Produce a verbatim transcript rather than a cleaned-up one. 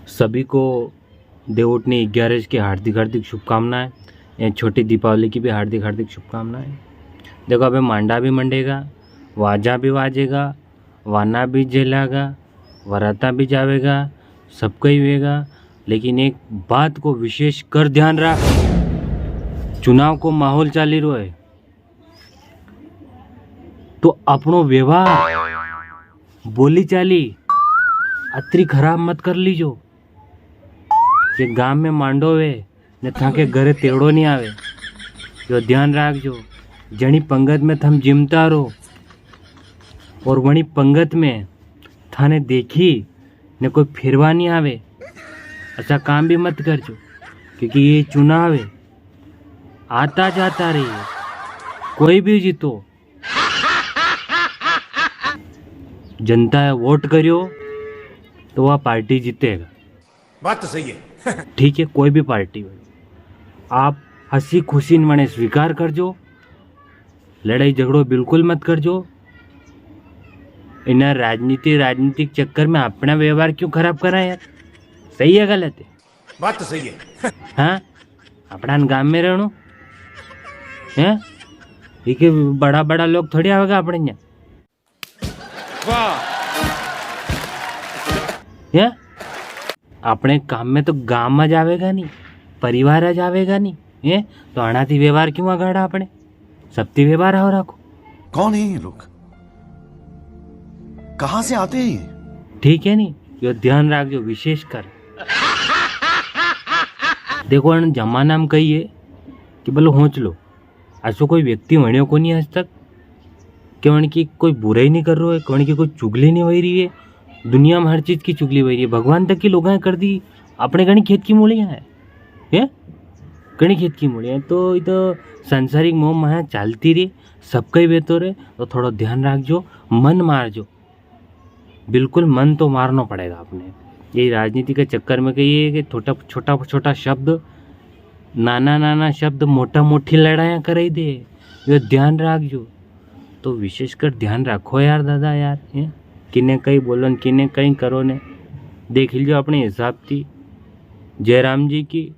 सभी को देवउठनी ग्यारस की हार्दिक हार्दिक शुभकामनाएं एवं छोटी दीपावली की भी हार्दिक हार्दिक शुभकामनाएं। देखो, अबे मांडा भी मंडेगा, वाजा भी वाजेगा, वाना भी झेलागा, वराता भी जावेगा, सब कई वेगा, लेकिन एक बात को विशेष कर ध्यान राख, चुनाव को माहौल चाली रो है, तो अपनो व्यवहार, बोली चाली अतरी खराब मत कर लीजो। ये गाम में मांडो वे ने थाके घरे तेड़ो नी आवे, यो ध्यान राखजो। जणी पंगत में थम जिमता रो और वणी पंगत में थाने देखी ने कोई फिरवा नी आवे, ऐसा काम भी मत करजो, क्योंकि ये चुनाव है, आता जाता रही है, कोई भी जीतो, जनता है वोट करियो तो वह पार्टी जीतेगा। बात तो सही है। ठीक है, कोई भी पार्टी हो, आप हंसी खुशी ने मने स्वीकार करजो, लड़ाई झगड़ो बिल्कुल मत करजो। इन्हें राजनीति, राजनीतिक चक्कर में अपना व्यवहार क्यों खराब करा यार? सही है, गलत है? बात तो सही है। हाँ, अपना गांव में रहनो है, ये के बड़ा बड़ा लोग थोड़ी आवेगा अपने यहाँ। वाह। हैं? अपने काम में तो गाम में जावेगा नी, परिवार जावेगा नी, हैं? तो आना थी व्यवहार क्यों आगाड़ा अपने? सबती व्यवहार हो रखो। कौन है ये लोग? कहाँ से आते हैं ये? ठीक है नी, यो ध्यान राखजो विशेष कर। देखो, अन जमाना में कही है कि बोलो होच लो, ऐसो कोई व्यक्ति वण्यो कोनी आज तक कि वण की कोई बुराई नी कर रो है, कि वण की कोई चुगली नी वई री है। दुनिया में हर चीज की चुगली वई री है, भगवान तक की लोगां कर दी। अपने घणी खेत की मूलियां है, हैं? घणी खेत की मूलियां है। तो ये तो सांसारिक मोह माया चालती री, सबका ही वेतो रे, तो थोड़ो ध्यान राखजो, मन मारजो। बिल्कुल मन तो मारनो पड़ेगा अपने। ये राजनीति के चक्कर में कही है कि छोटा, छोटा, छोटा शब्द, नाना, नाना शब्द मोटा, मोटी लड़ाइयाँ कराई दे। यो ध्यान राखजो। तो विशेषकर ध्यान राखो यार दादा यार, हैं? किने कई बोलो न, किने कई करो ने। देख लीजो अपने हिसाब थी जयराम जी की